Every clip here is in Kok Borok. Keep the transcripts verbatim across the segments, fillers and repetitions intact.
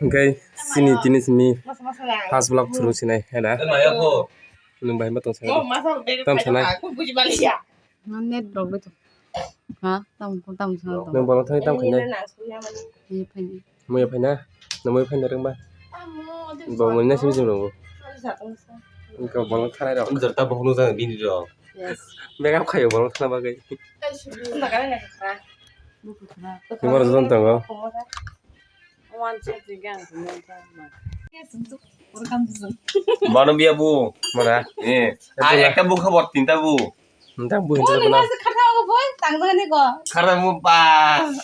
Oke, sini tini simi first vlog chwrwng sinai, hai da? Nwng bahai ma tong sanai? Tam sanai? Net rok bai tong. Ha? Tam, tam sanai tong. Nwng bolong thani tam khainai? Muya phaina. Muya phaina? Nwng muya phaina rwngba? Bo muya simi simi rwngo. Wngkha bolong thanai rok. Wngkha ta bohong nukjak bini rok. Yes. Makeup khaio bolong thana bagwi. Nwng oro joto tongo. Mano biya bu. Mana? Eh. Ah, ekta bu khabar tinta bu. Entang bu hinta mana? Khara bu pa.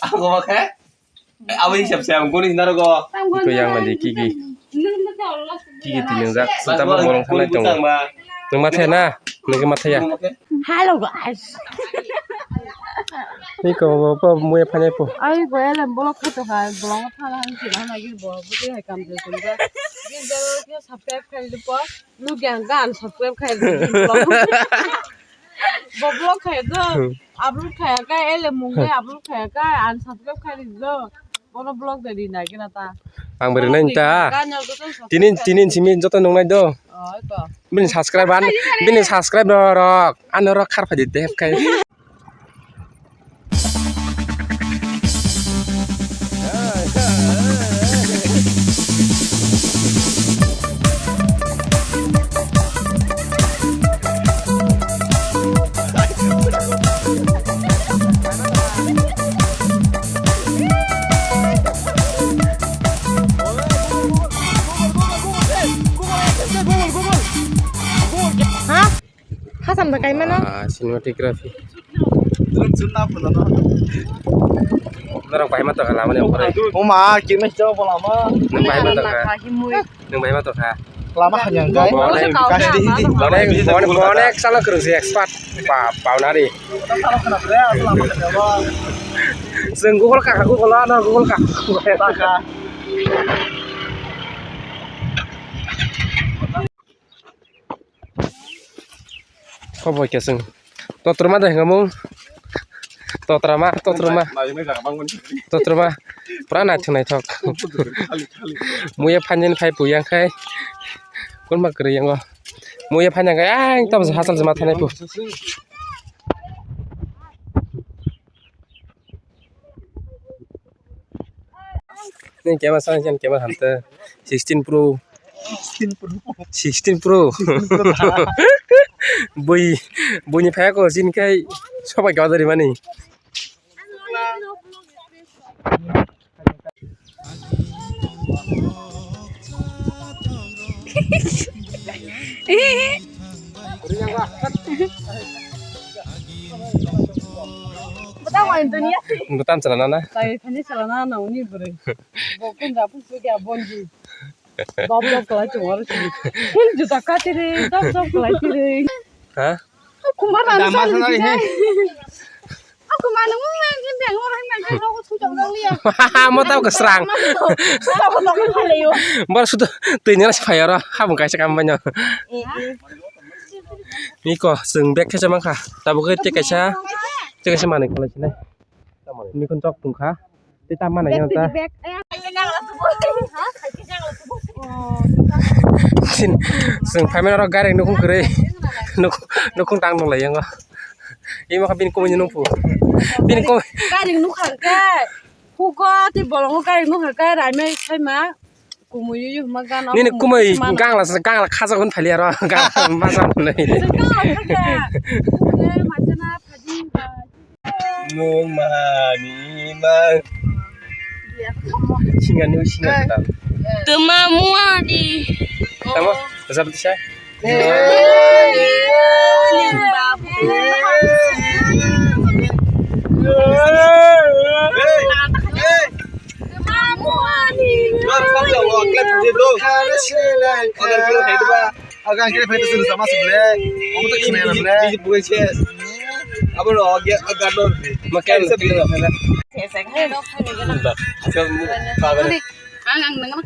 Aku makai. Abo hisab se ang guni naro go. Iko yang mandi kiki. Kiki tinang jak. Sita bo bolong thanai tongo. Nwng mathaya na? Nwng khe mathaya. Hello guys. Iko bo, bo muya phainai po. Ai go ele bolok khato kha, bolong thala han sila na gir bo. Budi hai kam je tongo. Gir jalo khe subscribe khai lipo. Nukya hwnkha unsubscribe khai rwdi vlog. Bo vlog khai do. Upload khai kha, ele mung le upload khai kha, unsubscribe khai rwdi do. Bono vlog de ri nai gina ta. Ang beri nai ta. Tini, tini simi joto nung nai do. Oh, ito. Bini subscribe an, bini subscribe rok, ano rok khar phai di de khai. Ha? Hasam da kaimano? Ah, cinematography. Norok bai ma tongkha lamani okhoroi. Oma, kima chok bolama. Nwng bai ma tongkha. Nwng bai ma tongkha. Lama khanyang kai. Bonek, bonek, bonek, bonek salo kwrwngsi expert. Pa, paunari. Chwng Google kakha, Google ano, Google kakha. Khobor khe chwng totroma de hingamung. Totroma, totroma. Totroma. Pura naithok naithok. Muya phanjani phai puyang khai. Kunma kwrwi yango. Muya phanjang khai ang tam hachal jema thanai pu. Nini camera sana jan camera hamte sixteen pro. Sixteen pro. Sixteen pro. Bui, buini phaya ko sini kai sobai gawda rimani. Butam chalana na? Tai thani chalana na uni bwrwi. Bo kun da pun su kya bonji. Dop dop kalai chungo aro chungo. Hil juta kati re, dop dop kalai ti re. Ha? Kumar rang sal di. Aku mana mau main game yang orang main game aku sudah kali ya. Mau tahu keserang. Sudah aku tahu kali yo. Bar sudah tuh ini lah supaya roh. Kamu kaisa kamu banyak. Niko, seng bag kaisa mangkha. Tabuk ke cek kaisa, cek kaisa manik kalai sini. Mikun cok tungkha. Tei tamo nai ta. Sin, seng phaimani oro gari nukung kwrwi. Nuk, nukung tang nung lai yango. Imo kha bini kumui nung phu. Bini kumui. Gari nukha khe. Hugo tei bolongo gari nukha khe raimai khaima. Kumui yuma gana. Nini kumui gangla, gangla khajago hwn thali aro. Gangla masa hwn lai. Gangla khaja. Kumui machana phajin ba. Nwng mani ma. Singa ni singa ta. Tuma muani. Tama, besar tu siya. Agang kiri phaito sini sama sini le. Omo to khmai le. Bini bukai se. Abo ro ge gador. Makan se. Ang ang nang.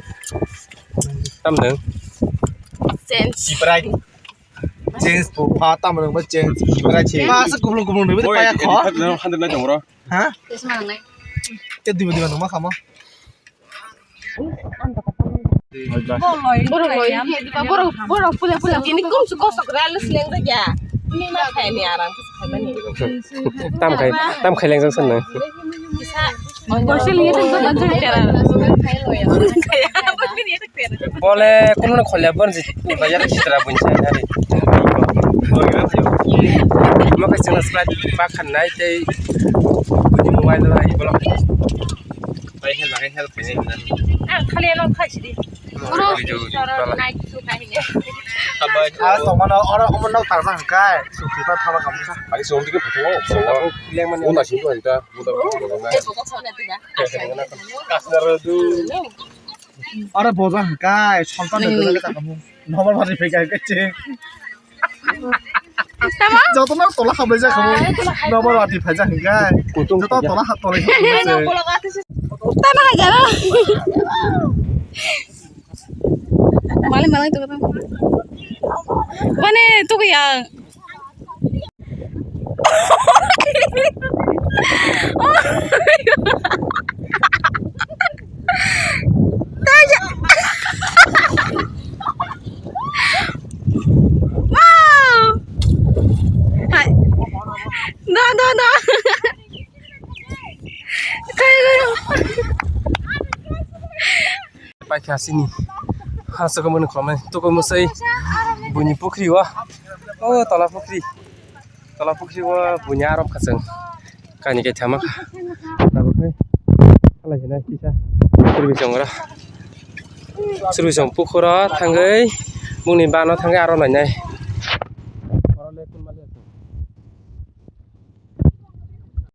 Tam nang. Change. Iprai. Change po pa tam nang ba change. Iprai change. Ma se kublung kublung ni. Oi, paya kho. Hundred na jong ro. Ha? Tes ma nang nai. Ke diba diba nang ma khama. Borok loi, borok, borok pule pule gini kum su kosok rel seleng da ya. Ni ma khai ni aram khaimani. Tam khai, tam khai lengjak sanna. Borsi liye tong tong tong tera. Bole kono no kholya bon ji ba ya sitra bun sai hari. Mo kai chana Sprite ba khan nai tei mobile ro hai bolong. Bai help, bai help ni. Ah, khali ano khai sidi. Video, nai su khai ni. Ah, tongmano oro omo nok tarna hwnkhe, sukti pa thaba kamsa. Ani song dike photo, song. Lengmani. Una sing ko anta, muda. Kasna rodu. Oro boja hwnkhe, sontan de dole ka kamu. Normal bari phai ka kache. Tamo? Joto nok tola khabai ja kamu. Normal bari phai ja hwnkhe. Kutung joto tola ha tola khabai ja. Tamo hai jana. Mali mali tu kata. Bane tu kaya. Wow! Hai. No, no, no. Kai, kai. Paikha sini. Aswk mani khwlai. Tuku mwsai buini pukhri o. O tola pukhri. Tola pukhri o buini arom khachang. Kani kai thama kha. Tabuk hai. Halai hinai kisa. Sirbi chongra. Sirbi chong pukhura thangwi. Bungni bano thangwi aro nainai. Oro le kun mali aswk.